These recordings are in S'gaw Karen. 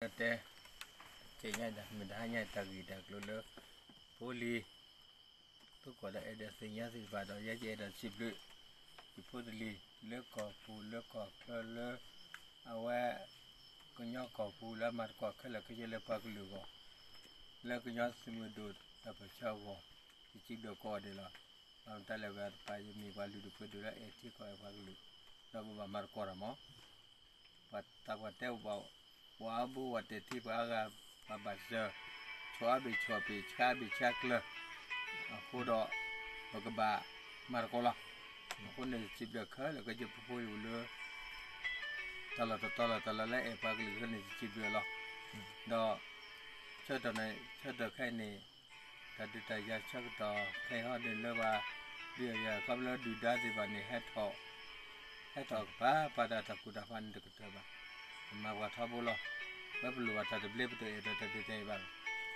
တဲ, တကဲညါဒၣ် မ့ၢ်တဟါညါတၢ်ဂ့ၢ်တၢ်ကျိၤလၢ ဖိလံၤ ပကိးဒီးအဲၣ်ဒိးသ့ၣ်ညါသ့ၣ်တဖၣ်ဒီး ယဲယအဲၣ်ဒိးစံးဘျုး ယဖိတလံၤ လၢကီၢ်ပူၤလၢကီၢ်ချၢလၢ အဝဲ ကညီကီၢ်ပူၤလၢအမၤသကိးခဲလၢာ်ခဲဆ့လၢပှၤကလုာ်အဂီၢ် လၢကညီသုးမုၢ်ဒိၣ်တၢ်ပၢၢ်ဆၢအဂီၢ် ယစံးဘျုးကိးဂၤဒဲးလီၤ. ဘၣ်မတၤလဲၣ် ဝဲတပၤယမ့ၢ်ပှၤလုၢ်ဒိၣ်ပှ့ၤဒိၣ်လၢအဲၣ်ထံကီၢ်အဲၣ်ပှၤကလုာ် ဒီးပဘၣ်မၤသကိးတၢ်မး ပှၤသးပှၢ်တဲဘၣ် ပှၤအါဘိဝဲတဲာ်ထံ ပှၤအါဂၤ ပှၤဘၣ်စၢၤ ဆီၣ်အါဘ့ၣ်ဆီၣ်ဘ့ၣ် ဆှါအါဘ့ၣ်ဆှါကျၢၤ အဃိဒီး ပကဘၣ်မၤသကိးလီၤ. အဃိန့ၣ် စံးဘျုးခဲလၢာ်ခဲဆ့ ပဖိပလံၤလၢ တၢ်လီၢ်တတီၤလီၤ တၢ်လီၢ်လၢအဲၣ်ပှၤကလုာ်ခဲန့ၣ် စံးဘျုးလီၤ. ဒီး ဆၢကတီၢ်န့ၣ် ဆၢကတီၢ်ခဲအံၤန့ၣ် တၢ်ဒုးတၢ်ယၤဆၢကတီၢ်ခဲအံၤဟီန့ၣ်လၢပှၤ ဒုးယၤခီဖျိဒုၣ်ဒါသ့ၣ်တဖၣ်န့ၣ် ဟဲထီၣ် ဟဲထီၣ်ကပၤ ပှၤတၢ်ကူၣ်တၢ်ဖးန့ၣ်တကတၢၢ်ဘၣ်. ကမၤပှၤထီဘိလီၤ. ဝဲပလိၣ်ဘၣ်တၢ်သဘျ့ ပတအဲၣ်ဒိးတၢ်ဒုးတၢ်ယၤဘၣ်.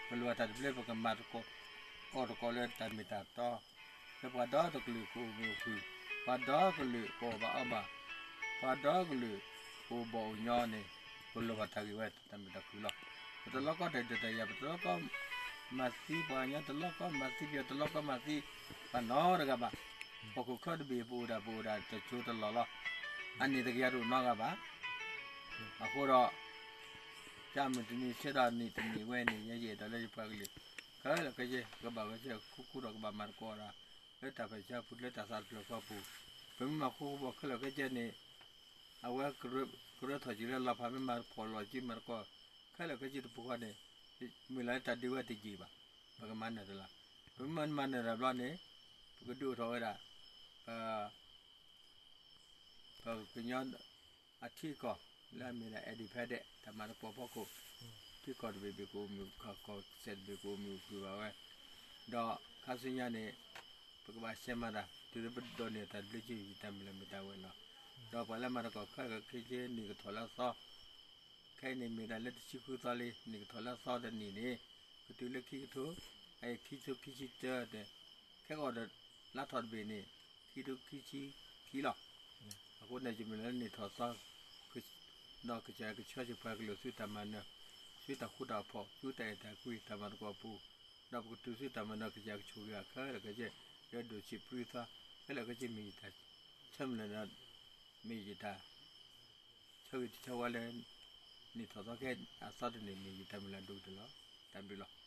ပလိၣ်ဘၣ်တၢ်သဘျ့ ပကမၤသကိး အီၣ်သကိးလၢတၢ်မ့ၢ်တၢ်တီ လၢပှၤဒီတကလုာ်ကအိၣ်မုာ်အိၣ်ခုၣ်, ပှၤဒီကလုာ်ကအိၣ်ဘၣ်အီဘၣ်, ပှၤဒီကလုာ်ကအိၣ်ဘီၣ်အိၣ်ညီန့ၣ် ပလိၣ်ဘၣ်တၢ်ဂ့ၢ်ဝဲတၢ်မုာ်တၢ်ခုၣ်လီၤ. ပတလီကီတၢ်ဒုးတၢ်ယၤ ပတလီကီ မၤသံပှၤကညီ တလီကီမၤသံပယီၤ တလီကီမၤသံ ပှၤနီတဂၤဘၣ်. ဟီၣ်ခိၣ်ချၢတဘ့ၣ် ပအိၣ်ဒၣ် ပအိၣ်ဒၣ်တစိၤတလီၢ်လီၤ. အန့ၣ်တကယၤတအိၣ်နီတဂၤဘၣ်. အဃိဒီး ကမုၢ်တနံၤဆၢဒီးနံၣ်တနံၣ်ဝဲန့ၣ် ယဲယအဲၣ်ဒိးလၢယပှၤကလုာ် ခဲလၢာ်ခဲဆ့ ကဘၣ်ဝဲဆဲးခူခူဒီးကဘၣ်မၤသကိးတၢ် လၢတၢ်ပၢၢ်ဆၢပူၤ လၢတၢ်သးတဖျၢၣ်ဃီပူၤ, ပမ့ၢ်မၤဃူဃူဖိးခဲလၢာ်ခဲဆ့န့ၣ် အဝဲကရၢထီၣ်က့ၤလၢလီၤဖး မ့ၢ်မၤဖှီၣ်လီၤစု မၤသကိး ခဲလၢာ်ခဲဆ့တပူၤဃီန့ၣ် မ့ၢ်လီၤလၢတၢ်ဒုးဝဲတယံာ်ဘၣ်. ပကမၤနၢၤတလၢ်, ပမ့ၢ်မၤနၢၤတဘျီန့ၣ် ပကဒုးအိၣ်ထီၣ်ဝဲဒၣ် ပ ပကညီအထံအကီၢ် လၢအမ့ၢ်ဒၣ် independent တၢ်မၤသကိးဖီခိၣ်, ထံကီၢ်တဘ့ၣ်ဘ့ၣ်ကအိၣ်မုာ်, ကီၢ်စဲၣ်တဘ့ၣ်ကအိၣ်မုာ်အိၣ်ခုၣ်ဘၣ်ဝဲ, ဒီးခါဆူညါန့ၣ် ပကဘၣ်ဆဲးမၤတၢ် တုၤလၢပဒိးန့ၢ်တၢ်သဘျ့ ယတၢ်မုၢ်လၢ်မ့ၢ်တၢ်ဝဲလီၤ. ဒီးပှၤလၢမၤသကိးခဲလၢာ်ခဲဆ့ နံၣ်ကထီၣ်လၢအသီ ခဲအံၤန့ၣ်မ့ၢ်ဒၣ်လၢတဆံဃုသီလံ, နံၣ်ကထီၣ်လၢအသီတနံၣ်န့ၣ် ကတုၤလၢခံကထိ, အအံၤခံကထိခံဆံတၢန့ၣ်, ခဲကီးဒီးလါထီၣ်တဘ့ၣ်န့ၣ် ခံကထိခံဆံခံလီၤ. အဃိန့ၣ် ယမ့ၢ်လၢနံၣ်ထီၣ်သီ ဒီးကစၢ်ကဆှၢက့ၤပှၤကလုာ်ဆူတၢ်မၤနၢၤ, ဆူတၢ်ဃူတၢ်ဖိး, ဆူတၢ်အဲၣ်တၢ်ကွံ တၢ်မၤသကိးအပူၤ, ဒီးပကတုၤဆူတၢ်မၤနၢၤ ကစၢ်ကဆိၣ်ဂ့ၤအီၤခဲလၢာ်ခဲဆ့, ဒီးဒိၣ်ဆံးပြံသီ ခဲလၢာ်ခဲဆ့မ့ၢ်ယတၢ်ဆၢမုၢ်လၢ်ဒီး မ့ၢ်ယတၢ် ဆၢဂ့ၤတဆၢဝါလၢ နံၣ်ထီၣ်သီခဲအသီတနံၤန့ၣ် ယတၢ်မုၢ်လၢ်ဒိၣ်ကတၢၢ်လီၤ. တၢ်ဘျုးလီၤ.